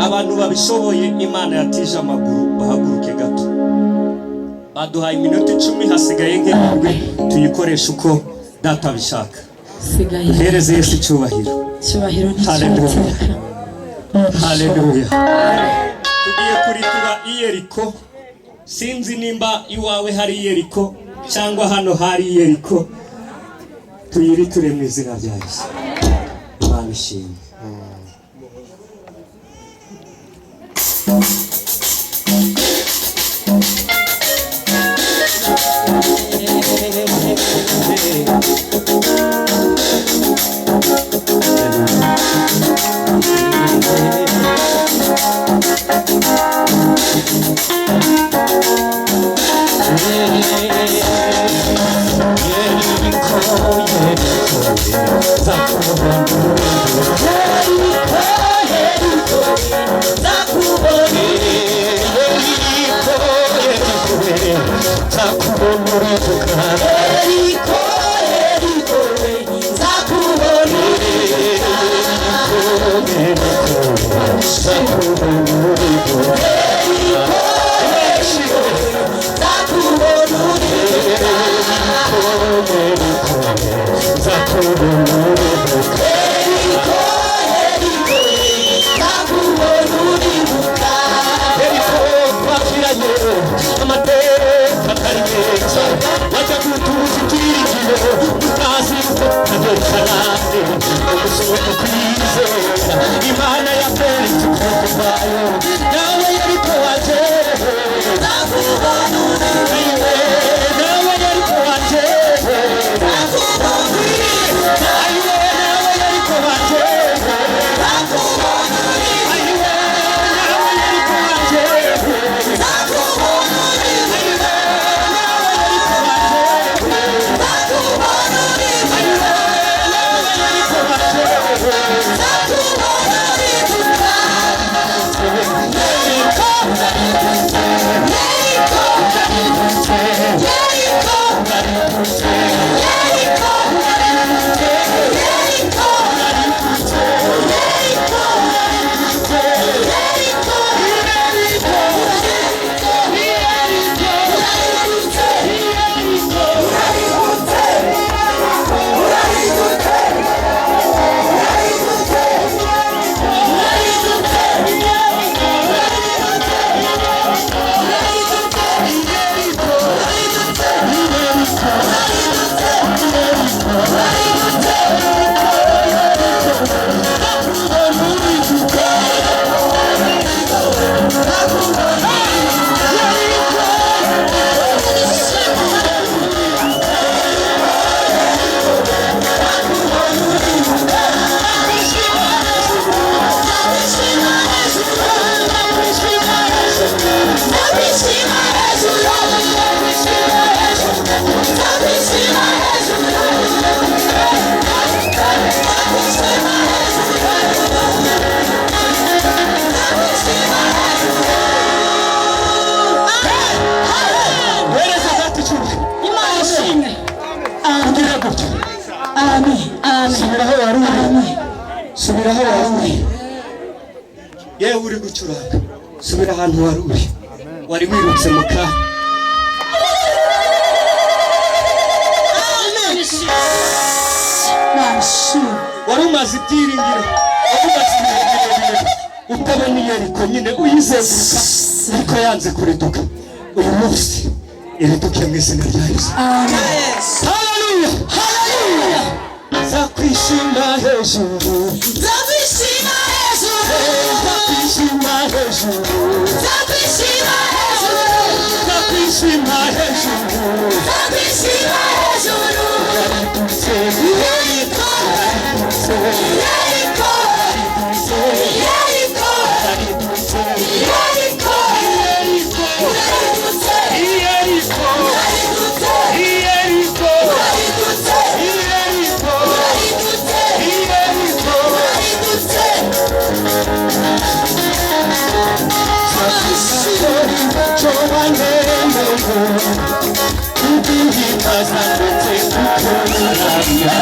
Abantu babishoboye, Imana yatije amaguru, bahaguruke gato. Baduhaye iminota 10, hasigaye nk'indwi, tuyikoresha uko Data abishaka. Sigaye. Duhereze Yesu icyubahiro. Icyubahiro ni Hallelujah. icy'Uwiteka. Haleluya! Tugiye kuritura Iyeriko. Sinzi nimba iwawe hari Iyeriko cyangwa hano hari Iyeriko. Tuyiriture mu izina rya Yesu. Imana ishimwe. Imana yakweretse ukuboko kwayo, nawe yariko waje, nawe yariko waje, nawe yariko waje, nawe yariko waje. Hereza Data icyubahiro. Imana ishimwe. Ugira gutya. Amen. Amen. Subira aho wari uri, subira aho wari uri. Yewe uri gucuranga, subira ahantu wari uri, wari wirutse mu kaga. Imana ishimwe. Wari umaze ibyiringiro, wari umaze ibihe birebire utabona Iyeriko nyine, uyizenguruka ariko yanze kuriduka. Uyu munsi iriduke mu izina rya Yesu. Amen. Haleluya, haleluya! Nzakwishima hejuru. Nzakwishima hejuru. Nzakwishima hejuru. Nzakwishima hejuru. Nzakwishima hejuru. Nzakwishima hejuru. Yaridutse. Yeriko. Yaridutse. Yeriko. Yaridutse. Yeriko. Yaridutse. Yeriko. Yeriko. Yaridutse. Yeriko. Yaridutse. Yeriko. Yaridutse. Yeriko. Yaridutse. Yeriko. Yaridutse. Kuguhimbaza ndetse kukuramya.